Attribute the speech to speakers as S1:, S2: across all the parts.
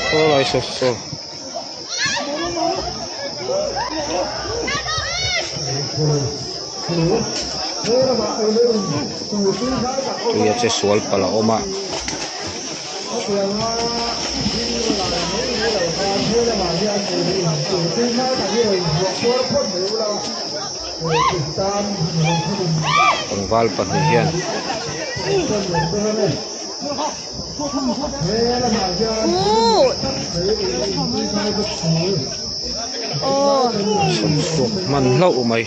S1: Saw lai saw saw. Tui a che sual palh a awm a. Tlangval pahnih hian chhuak hman hlauh mai.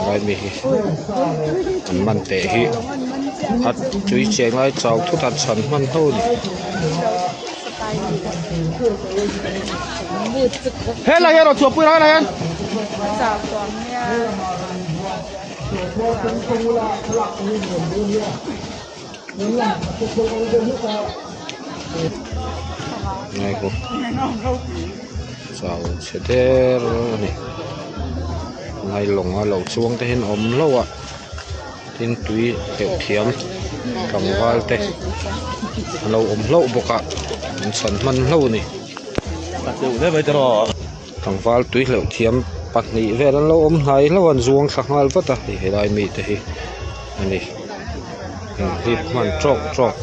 S1: Lai mi hi an man teh hi a tui cheng lai chau thut a chhan hman ho a ni.
S2: Helai hian rawn chhuahpui rawh helai hian.
S1: Ngai ko chau chhe der a ni ngai lawng a lo chuang te hian a awm hlauh a tin tui hleuh thiam tlangval te a lo awm hlauh bawk a an chhan hman hlauh a ni tlangval tui hleuh thiam pahnih vel an lo awm hnai hlauh a an zuang thla nghal vat a hei helai mite hi a ni. Inhlip hman tawk tawk.